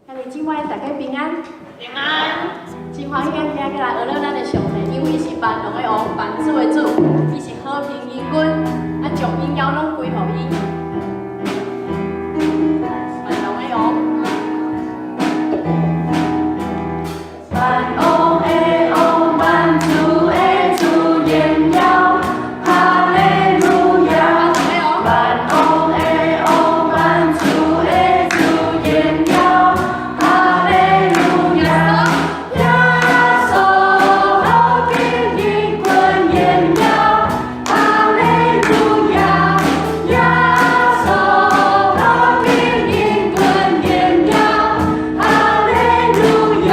兄弟姊妹，大家平安。平安。真歡喜咱今仔日來學了咱的上帝，因為伊是萬王的王，萬主的主，伊是和平義君，啊，將榮耀攏歸予伊。萬王的王。萬王的王，萬主的主，榮耀，哈利路亞。萬王的王，萬主的主，榮耀，哈利路亞。耶穌和平義君，榮耀，哈利路亞。耶穌和平義君，榮耀，哈利路亞。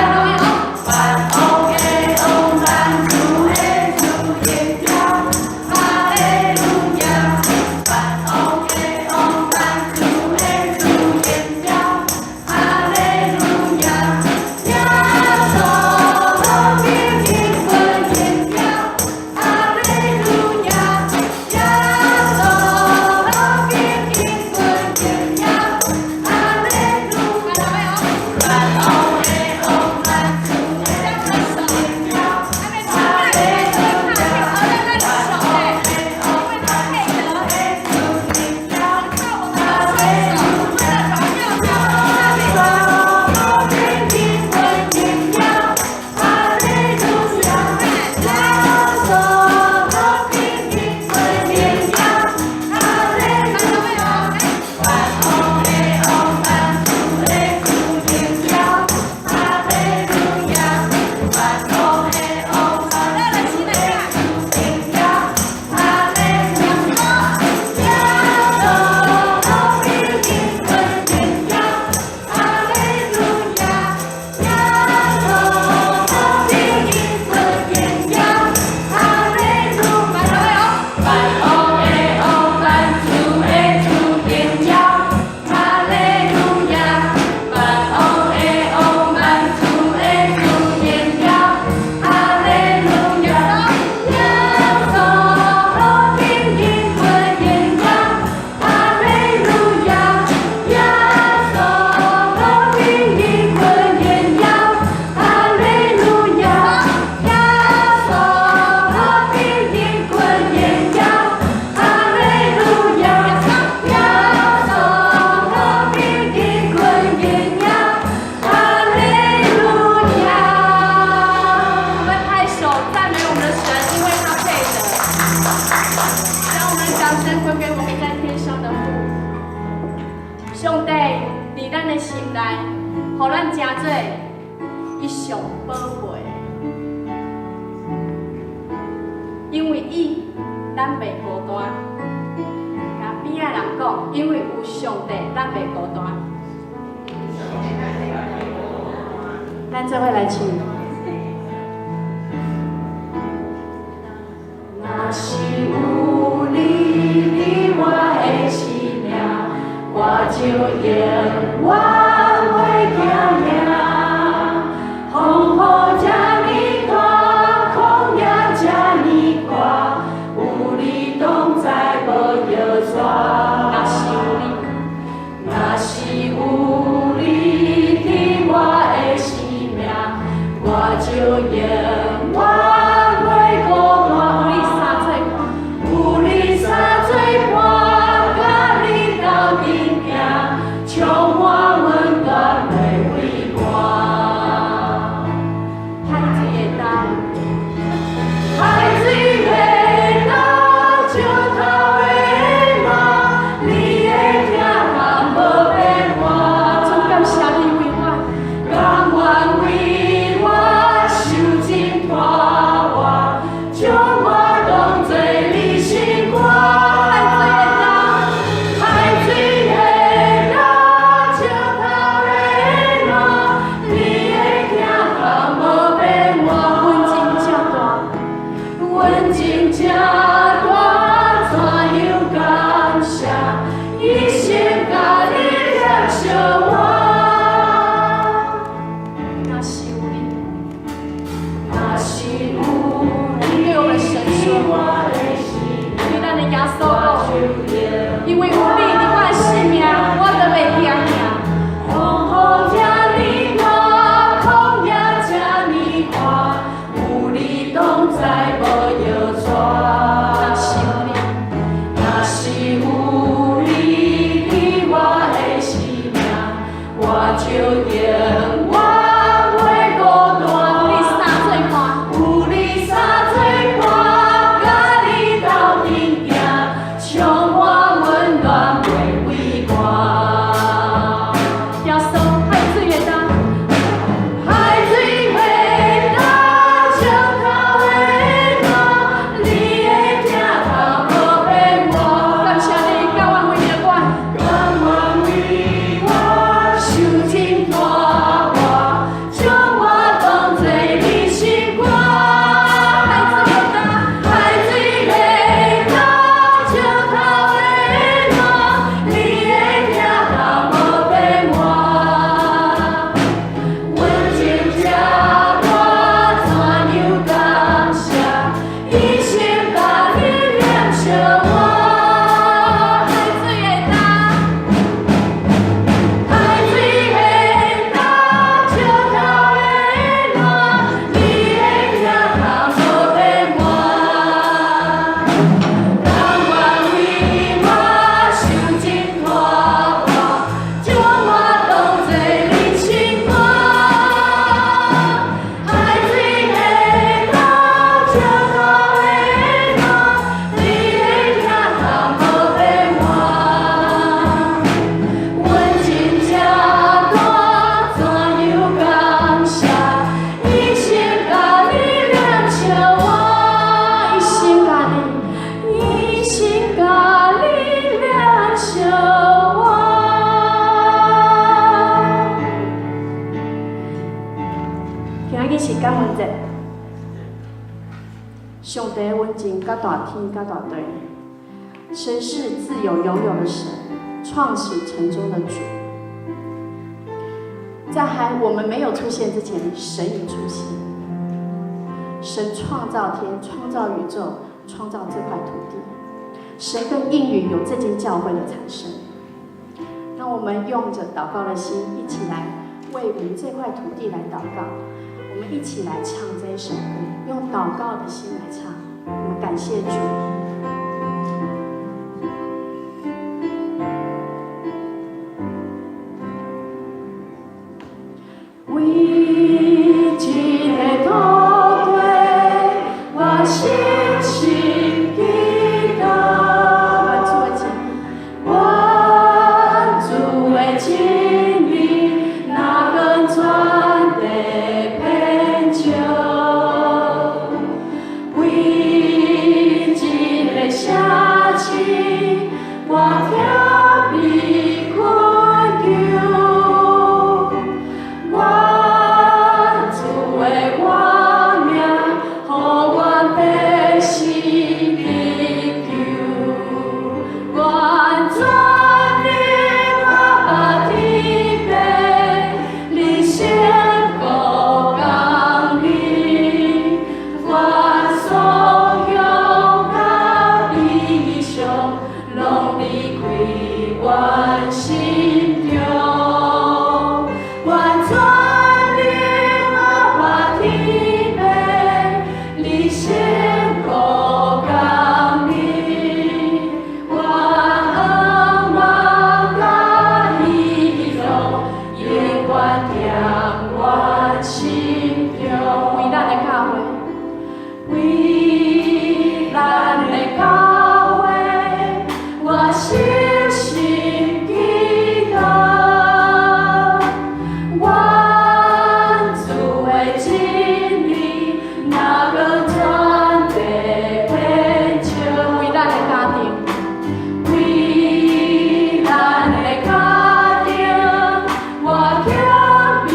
萬王的王，萬主的主，榮耀，哈利路亞。萬王的王，萬主的主，榮耀，哈利路亞。耶穌和平義君，榮耀，哈利路亞。耶穌和平義君，榮耀，哈利路亞。萬王的王，萬主的主，榮耀，哈利路亞。萬王的王，萬主的主，榮耀，哈利路亞。耶穌和平義君，榮耀，哈利路亞。耶穌和平義君，榮耀，哈利路亞。萬王的王，萬主的主，榮耀，哈利路亞。萬王的王，萬主的主，榮耀，哈利路亞。耶穌和平義君，榮耀，哈利路亞。耶穌和平義君，榮耀，哈利路亞。萬王的王，萬主的主，榮耀，哈利路亞。萬王的王，萬主的主，榮耀，哈利路亞。耶穌和平義君，榮耀，哈利路亞。耶穌和平義君，榮耀，哈利路亞。耶穌和平義君，榮耀，哈利路亞。耶穌和平義君，榮耀，哈利路亞。我們拍手讚美我們的神，因為他配得。將我們的掌聲歸給我們在天上的父。上帝佇咱的心內，予咱成做伊上寶貝的，因為伊，咱袂孤單。共邊仔人講，因為有上帝，咱袂孤單。咱做伙來唱。若是有你佇我的生命，我就永遠袂驚驚。風雨這呢大，曠野這呢闊，有你同在無搖逝。若是有你，若是有你佇我的生命，我就永遠袂孤單。有你三做伴，有你三做伴，佮你鬥陣行，充就永遠袂孤單。有你相做伴，有你相做伴，佮你鬥陣行，充滿溫暖袂畏寒。耶穌海水會焦，海水會焦，石頭會爛，你的疼痛無變換。感謝你，甘願為著我，甘願為我受盡拖磨，將我當作你心肝。海水會焦，海水會焦，石頭會爛，你的疼痛無變換。溫情這大，怎樣感謝？一生佮你連相活。海水會焦，海水會焦，石頭會爛，你的疼痛無變換。甘願為我受盡拖磨，將我當作你心肝。海水會焦，石頭會爛，你的疼痛無變換。溫情這大，怎樣感謝？一生佮你連相活，一生佮你，一生佮你連相活。今仔日是感恩節，上帝的溫情佮大天佮大地，神是自有永有的神，創始成終的主。在還我們沒有出現之前，神已出現。神創造天，創造宇宙，創造這塊土地。神更應允有這間教會的產生。讓我們用着禱告的心，一起來為我們這塊土地來禱告。我們一起來唱這一首歌，用禱告的心來唱。我們感謝主。為這个土地，我深深祈禱。願主的旨意，願主的旨意，若光全地遍照。為這个城市，我特別懇求。願主的活命，予阮百姓得救。願全能阿爸天父，你聖國降臨，願所有佮悲傷，攏離開阮心中。願全能阿爸天父，你聖國降臨，願惡夢佮異象，永遠踮阮心中。為咱的教會，為咱的教會，我深深祈禱。願主的旨意，若光全地遍照。為咱的家庭，為咱的家庭，我特別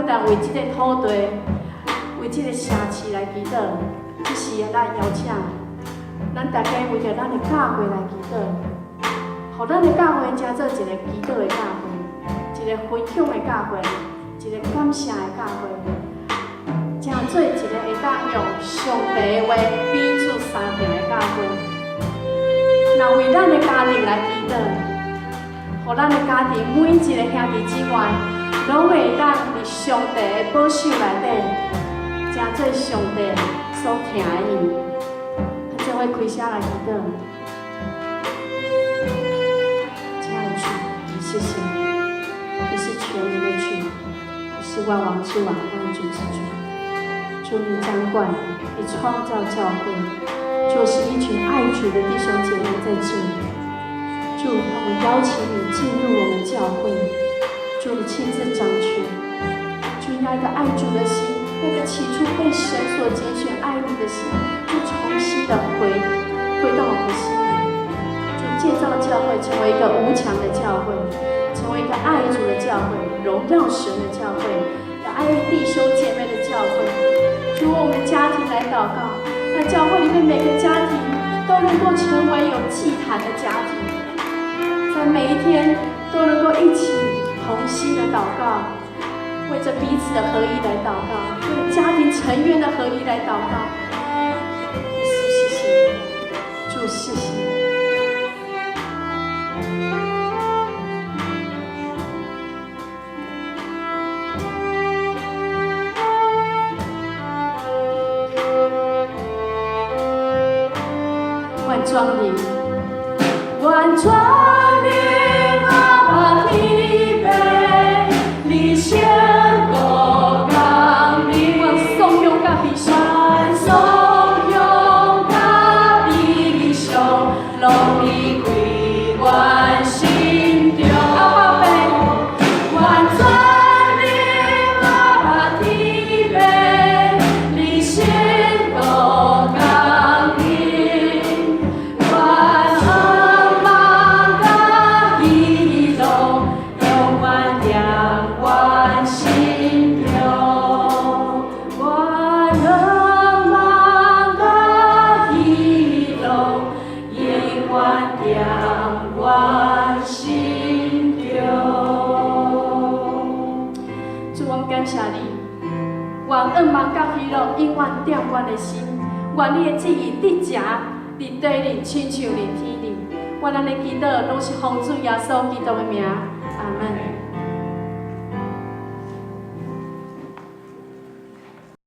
但為這个土地、為這个城市來祈禱，這時咱邀請咱大家為著咱的教會來祈禱，予咱的教會成做一个祈禱的教會，一个分享的教會，一个感謝的教會，成做一个會當用上帝的話彼此相共的教會。若為咱的家庭來祈禱，予咱的家庭每一個兄弟姊妹，攏會當佇上帝的保守內底，成做上帝所疼的兒。做伙開聲來祈禱。親愛的主，謝謝你，你是全能的主，你是萬王之王，萬主之主。主你掌管，你創造教會，就是一群愛主的弟兄姐妹在這裡。主，我們邀請你進入我們教會，主你親自掌權。主那一個愛主的心，那個起初被神所揀選愛你的心，就重新的回到我們心裡。主建造教會成為一個無牆的教會，成為一個愛主的教會，榮耀神的教會，也愛弟兄姐妹的教會。主，我們家庭來禱告，那教會裡面每個家庭都能夠成為有祭壇的家庭，在每一天都能夠一起同心的禱告，為着彼此的合一來禱告，為家庭成員的合一來禱告。耶穌，謝謝你，主，謝謝你。願轉臨，願轉臨阿爸天父，你聖國降臨，願頌揚佮悲傷，願頌揚佮悲傷，攏離開阮心中。阿爸父，願轉臨阿爸天父，你聖國降臨。願恩望佮喜樂，永遠踮阮心中。願恩望佮喜樂，永遠踮阮心中。主，我們感謝你，願恩望佮喜樂永遠踮阮的心，願你的旨意佇遮佇地裡，親像佇天裡。願咱的祈禱攏是奉主耶穌基督的名，阿門。